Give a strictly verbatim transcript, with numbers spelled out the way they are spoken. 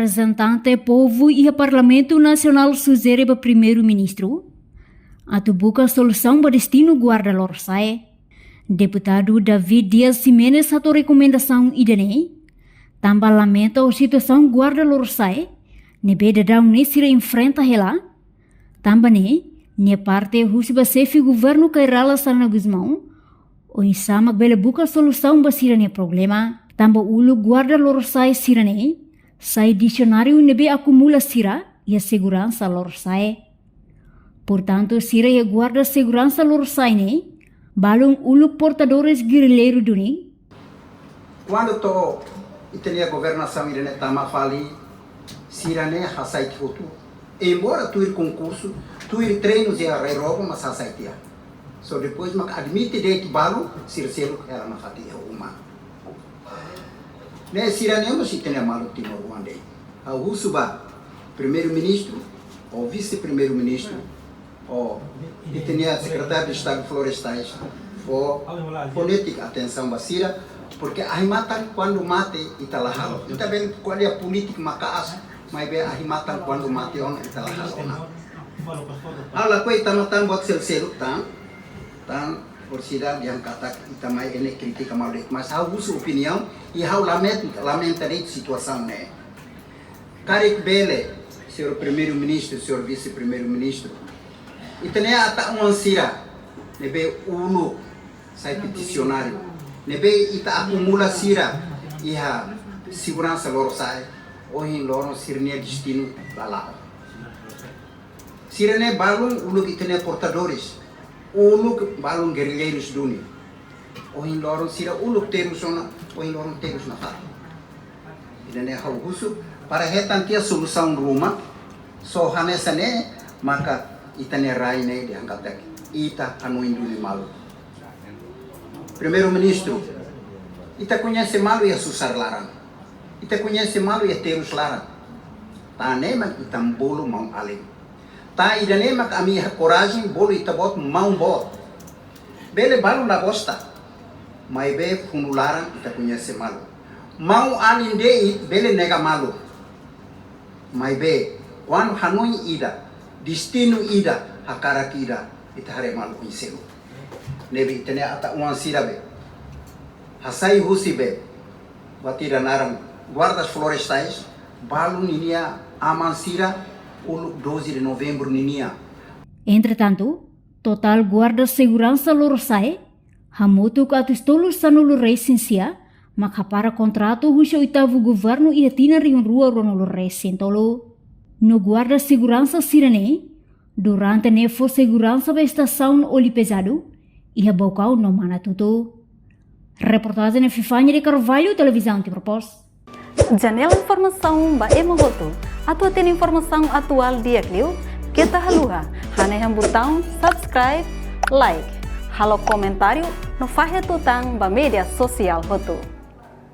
Reprezentante povu iha Parlamentu Nasionál sujere ba Primeiru-Ministru atu buka solusaun ba destinu guarda lorosa'e. Deputadu David Dias Ximenes hato'o rekomendasaun ida-ne'e, tanba lamenta ho situasaun guarda lorosa'e ne'ebé daudaun ne'e sira enfrenta hela. Tanba ne'e, nia parte husu ba Xefe Governu Kay Rala Xanana Gusmão oinsá mak bele buka solusaun ba sira-nia problema. Tanba uluk guarda lorosa'e sira-ne'e sai disionáriu ne'ebé akumula sira iha seguransa lorosa'e. Portantu, sira iha guarda seguransa lorosa'e ne'e balun uluk portadores gerrilleiru duni. Kuandu to'o ita-nia governasaun ida-ne'e tama fali, sira-ne'e hasai tiha hotu. Embora tuir konkursu, tuir treinu sira rai rogo, mas hasai tiha. Só depois mak admite de'it balu, sira seluk hela nafatin iha uma. Ne'e sira-ne'e mós ita-nia maluk timoroan de'it. Ha'u husu ba Primeiru-Ministru, ou Vise-Primeiru-Ministru, ou ita-nia Sekretáriu de Estadu Florestais, fó, fó netik atensaun ba sira, porque ahi-matan kuandu mate ita la halo. Ita bele ko'alia polítika maka'as, maibé ahi-matan kuandu mate ona ita la halo ona. Ha'u lakohi tama tan buat seluk-seluk tan, tan orsida dehan katak ita mai ne'e kritika malu de'it, mas ha'u husu opiniaun, i ha'u lamen-, lamenta de'it situasaun ne'e. Karik bele, señór Primeiru-Ministru, señór Vise-Primeiru-Ministru, ita-nia atan-oan sira ne'ebé uluk sai petisionáriu, ne'ebé ita akumula sira iha seguransa lorosa'e, ohin loron sira-nia destinu la la'o. Sira-ne'e balun uluk ita-nia portadores, uluk balun gerrilleiru duni. Ohin loron sira uluk terus ona, ohin loron terus nafatin. Ida-ne'e ha'u husu para hetan tiha solusaun ruma, só hanesan ne'e maka ita-nia rai ne'e dehan katak ita hanoin duni malu. Primeiru-Ministru, ita koñese malu iha susar laran. Ita koñese malu iha terus laran. Tan ne'e mak ita bolu maun-alin. Tan ida-ne'e mak ami iha korajen bolu ita-boot maun boot. Bele balu la gosta. Maibé funu laran ita koñese malu. Maun-alin de'it bele nega malu. Maibé, kuandu hanoin ida, destinu ida, hakarak ida, ita haree malu oin seluk. Ne'ebé ita-nia atan-oan sira be. Hasai husi be. Buat ida naran guardas florestais, balu ninia aman sira, uluk doze de novembro ninia. Entretantu, totál guarda seguransa lorosa'e hamutuk atus tolu sanulu resin sia mak hapara kontratu husi oitavu governu iha tinan rihun rua ruanulu resin tolu. No guarda seguransa sira-ne'e durante ne'e fó seguransa ba estasaun Oli Pezadu iha Baucau no Manatuto. Reportajen Epifania de Carvalho, Televizaun Timor Post. Janela informasaun ba ema hotu. Atu hatene informasaun atuál di'ak liu, keta haluha hanehan butaun subscribe, like, halo komentáriu no fahe tutan ba média sosiál hotu.